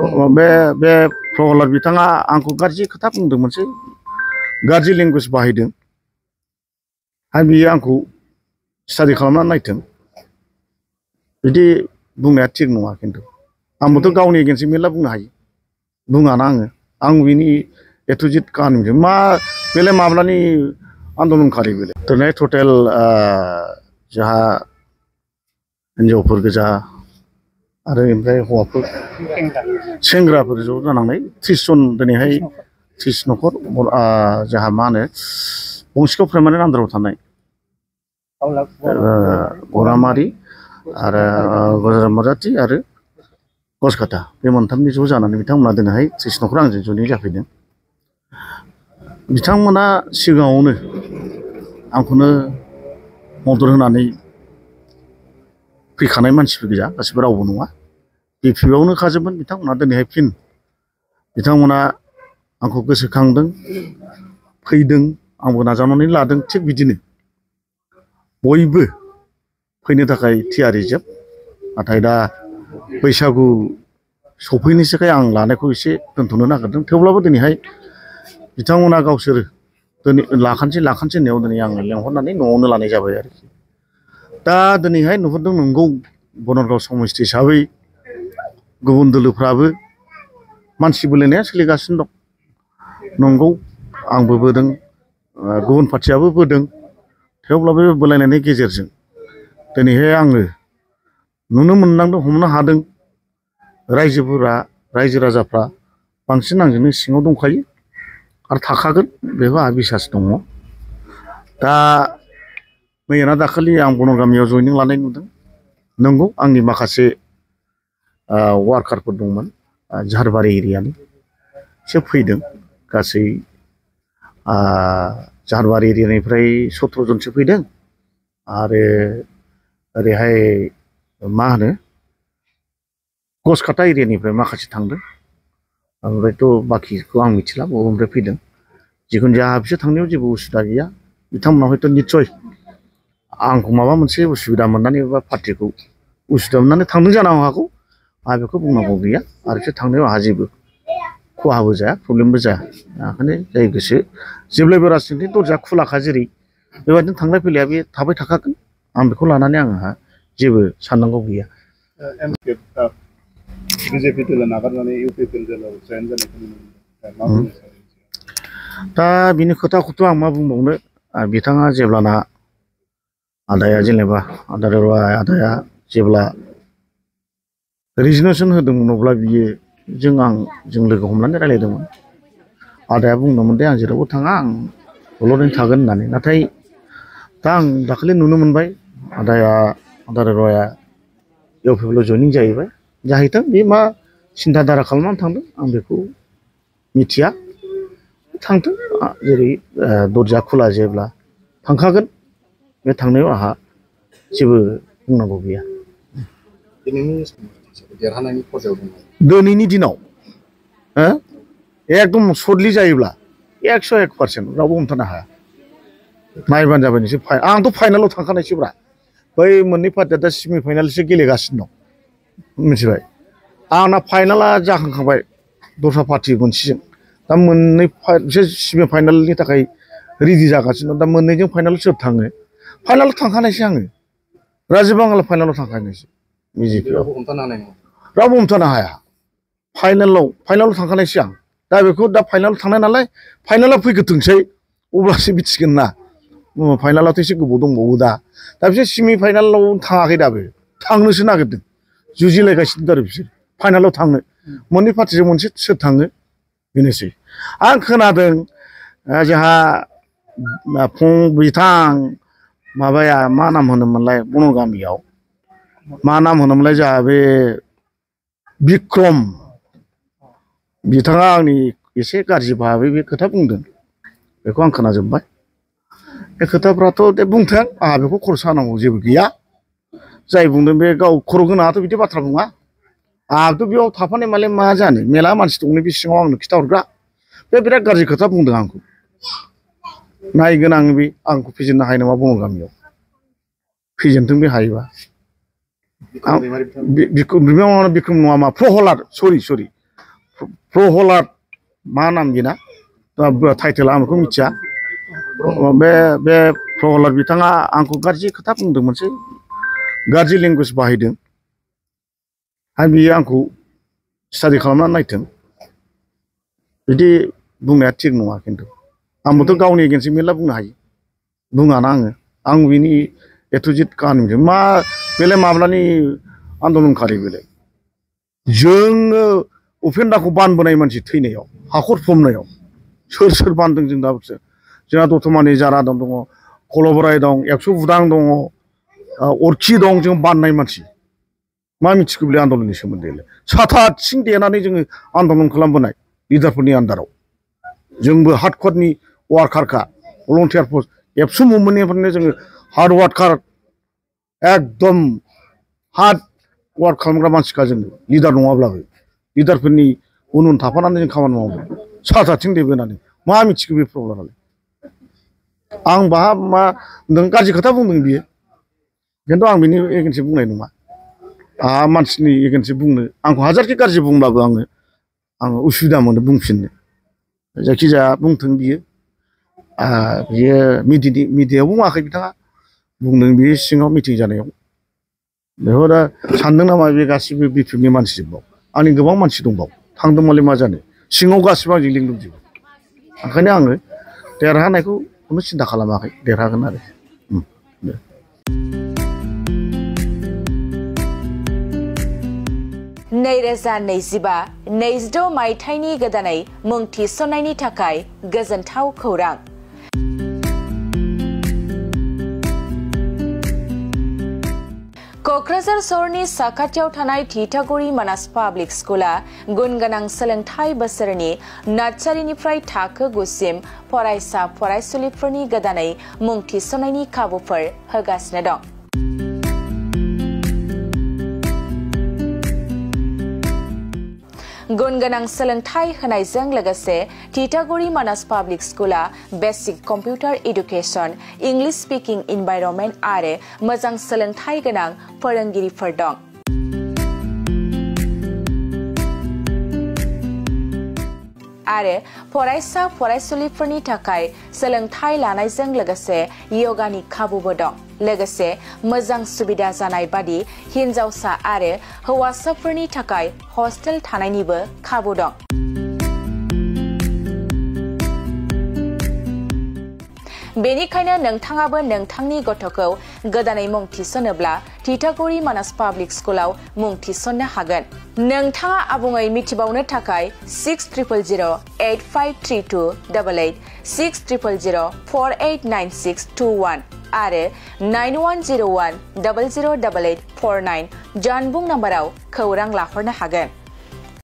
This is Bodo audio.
बे प्रहलाद बिथाङा आंखौ गाज्रि खोथा बुंदों, मोनसे गाज्रि लेंगुवेज बाहायदों आरो बियो आंखौ स्टाडि खालामनानै नायथों, बिदि बुंनाया थिग नङा। खिन्थु आंबोथ' गावनि एगेन्स्ट मेरला बुंनो हायो, बुङाना आं बिनि एटुजिट काहानिजों मा बेलाय माब्लानि आन्दलनखारि बेलाय दिनै टटेल जोंहा हिनजावफोर गोजा आरो ओमफ्राय हौवाफोर सेंग्राफोर ज' जानानै 30 जन दिनैहाय 30 न'खर जोंहा मा होनो बंसिगाव प्राइमारि आन्दाराव थानाय गरामारि आरो गजरामजाति आरो गसकाटा बे मोनथामनि ज' जानानै बिथांमोना दिनैहाय 30 न'खर आंजों ज'यै जाफैदों। बिथांमोना सिगाङावनो आंखौनो मदद होनानै फैखानाय मानसिफोर गोजा, गासिबो रावबो नङा, बिपिआवनो खाजोबमोन बिथांमोना। दिनैहाय फिन बिथांमोना आंखौ गोसोखांदों, फैदों, आंबो नाजावनानै लादों। थिग बिदिनो बयबो फैनो थाखाय थियारि जोब। नाथाय दा बैसागु सफैनोसैखाय आं लानायखौ एसे दोनथ'नो नागिरदों। थेवब्लाबो दिनैहाय बिथांमोना गावसोर दिनै लाखानोसै होननायाव दिनै आङो लेंहरनानै न'आवनो लानाय जाबाय आरोखि। दा दिनैहाय नुहुरदों, नंगौ बनरगाव समस्ति हिसाबै गुबुन दोलोफ्राबो मानसि बोलायनाया सोलिगासिनो दं। नंगौ आंबो बोदों, गुबुन पार्टियाबो बोदों, थेवब्लाबो बोलायनायनि गेजेरजों दिनैहाय आङो नुनो मोननांदों, हमनो हादों, रायजो राजाफ्रा बांसिन आंजोंनो सिङाव दंखायो आरो थाखागोन, बेखौ आंहा बिसास दङ। दा मैयाना दाखालि आं बनर गामियाव जयनिं लानाय नुदों। नंगौ आंनि माखासे वार्कारफोर दंमोन झारबारि एरियानि, बिसोर फैदों। गासै झारबारि एरियानिफ्राय 17 जनसो फैदों आरो ओरैहाय मा होनो गसकाटा एरियानिफ्राय माखासे थांदों। ओमफ्रायथ' बाखिखौ आं मिथिला बबेनिफ्राय फैदों। जिखुनु जाया बिसोर थांनायाव जेबो उसुबिदा गैया। बिथांमोना हयथ' निस्सय आंखौ माबा मोनसे उसुबिदा मोननानै एबा पार्टिखौ उसुबिदा मोननानै थांदों जानो हागौ, आंहा बेखौ बुंनांगौ गैया। आरो बिसोर थांनायाव आंहा जेबो खहाबो जाया, प्रब्लेमबो जाया। ओंखायनो जाय गोसो जेब्लायबो राजनितिक दरजाया खुलाखा, जेरै बेबायदिनो थांलाय फैलाया बे थाबाय थाखागोन। आं बेखौ लानानै आंहा जेबो साननांगौ गैया। बिजेपि दोलो नागारनानै इउपिपि दोलोआव जयेन जानायखौ नुनो मोनदों। दा बिनि खोथाखौथ' आं मा बुंबावनो। बिथाङा जेब्लाना आदाया जेनेबा आदाया जेब्ला रिजिगनेसन होदोंमोन, अब्ला बियो जों लोगो हमनानै रायज्लायदोंमोन। आदाया बुंदोंमोन दे आं जेरावबो थाङा, आं दलरैनो थागोन होननानै। नाथाय दा आं दाखालि नुनो मोनबाय आदा रया इउपिपिएल जयनिं जाहैबाय। जाहैथों, बे मा सिन्था धारा खालामनानै थांदों आं बेखौ मिथिया। थांथों, जेरै दरजा खुला जेब्ला थांखागोन। बे थांनायाव आंहा जेबो बुंनांगौ गैया। दिनैनि दिनाव एकदम सर्टलि जायोब्ला 101% रावबो हमथानो हाया। नायबानो जाबाय नोंसोर। आंथ' फाइनालाव थांखानायसोब्रा। बै मोननै पार्टिया दा सेमि फाइनालसो गेलेगासिनो दं, मिथिबाय। आंना फाइनाला जाखांखाबाय दस्रा पार्टि मोनसेजों। दा मोननै बिसोर सेमि फाइनालनि थाखाय रेडि जागासिनो दं। दा मोननैजों फाइनालाव सोर थाङो? फाइनालाव थांखानायसो आङो। राजिब बांगाला फाइनालाव थांखानायसो बिजेपिआव। रावबो हमथानो हाया। फाइनालाव थांखानायसो आं। दा बेखौ दा फाइनालाव थांनाय नालाय फाइनालाव फैग्रोथोंसै, अब्लासो मिथिगोन ना। फाइनालावथ' एसे गोबाव दंबावो दा बिसोर सेमि फाइनालाव थाङाखै, दाबो थांनोसो नागिरदों। जुजिलायगासिनो आरो बिसोर फाइनालाव थांनो। मोननै पार्टिजों मोनसे सोर थाङो बेनोसै। आं खोनादों जोंहा बिथां माबाया मा नाम होनोमोनलाय बनर गामियाव, मा नाम होनोमोनलाय जोंहा बे बिक्रम, बिथाङा आंनि एसे गाज्रि भाबै बे खोथा बुंदों। बेखौ आं खोनाजोब्बाय। बे खोथाफ्राथ' दे बुंथों, आंहा बेखौ खर' सानांगौ जेबो गैया। जाय बुंदों बे गाव खर' गोनाङाथ' बिदि बाथ्रा बुङा। आंहाथ' बेयाव थाफानाय मालाय मा जानो, मेला मानसि दंनो बे सिङाव आंनो खिथाहरग्रा। बे बिराद गाज्रि खोथा बुंदों आंखौ। नायगोन आं, बे आंखौ फेजेननो हायो नामा बनर गामियाव। फेजेनथों बे हायोबा। बिक्रम नङा मा प्रहलाद, सरि प्रहलाद मा नाम बेना टाइटेला आं बेखौ मिथिया बे प्रहलाद बिथाङा आंखौ गाज्रि खोथा बुंदों मोनसे गाज्रि लेंगुवेज बाहायदों आरो बियो आंखौ स्टाडि खालामनानै नायथों बिदि बुंनाया थिग नङा खिन्थु आंबोथ' गावनि एगेन्स्ट मेरला बुंनो हायो बुङाना आं बिनि एथुजित काहानि मा बेलाय माब्लानि आन्दलनखारि बेलाय जोङो उपेन्द्राखौ बानबोनाय मानसि थैनायाव हाखर फबनायाव सोर बानदों जों दाबोसो जोंहा दतमानि जारा दं कलबराय दं 100 बुदां दङ अरखि दं जों बाननाय मानसि मा मिथिगौ बे आन्दलननि सोमोन्दैलाय साथा आथिं देनानै जोङो आन्दलन खालामबोनाय लिडारफोरनि आन्दाराव जोंबो हार्डक'रनि वार्कारखा भलन्टियार पस्ट एबसु मुभमेन्टनिफ्रायनो जोङो हार्ड वार्कार एकदम हार्ड वार्क खालामग्रा मानसिखा जोङो लिडार नङाब्लाबो लिडारफोरनि उन थाफानानै जों खामानि मावो साथाथिं देबोनानै मा मिथिगौ बे प्रब्लेमालाय आं बाहा मा नों गाज्रि खोथा बुंदों बियो खिन्थु आं बिनि एगेन्स्ट बुंनाय नङा आंहा मानसिनि एगेन्स्ट बुंनो आंखौ हाजारखि गाज्रि बुंब्लाबो आङो उसुबिदा मोनो बुंफिननो जायखिजाया बुंथों बियो मिडियायाव बुङाखै बिथाङा बुंदों बियो सिङाव मिटिं जानायाव बेखौ दा सानदों नामा बे गासिबो बिपिएफनि मानसिजोबबाव आंनि गोबां मानसि दंबाव थांदोंमालाय मा जानो सिङाव गासिबो आंजों लिंक दंजोबो ओंखायनो आङो देरहानायखौ खुनु सिन्था खालामाखै देरहागोन आरो दे 2025-26 मायथाइनि गोदानै मुं थिसननायनि थाखाय गोजोनथाव खौरां। क'क्राझार सहरनि साखाथियाव थानाय थिथागुरि मानास पाब्लिक स्कुला गुन गोनां सोलोंथाइ बोसोरनि नार्सारिनिफ्राय थाखो 9 सिम फरायसा फरायसुलिफोरनि गोदानै मुं थिसननायनि खाबुफोर होगासिनो दं। गुन गोनां सोलोंथाइ होनायजों लोगोसे थिथागुरि मानास पाब्लिक स्कुला basic computer education, English speaking environment आरो मोजां सोलोंथाइ गोनां फोरोंगिरिफोर दं। आरो फरायसा फरायसुलिफोरनि थाखाय सोलोंथाइ लानायजों लोगोसे योगानि खाबुबो दं। लोगोसे मोजां सुबिदा जानाय बादि हिनजावसा आरो हौवासाफोरनि थाखाय हस्टेल थानायनिबो खाबु दं। बेनिखायनो नोंथाङाबो नोंथांनि गथ'खौ गोदानै मुं थिसनोब्ला थिथागुरि मानास पाब्लिक स्कुलाव मुं थिसननो हागोन। नोंथाङा आबुङै मिथिबावनो थाखाय 6000853288 6000489621 आरो 9101008849 जानबुं नाम्बाराव खौरां लाहरनो हागोन।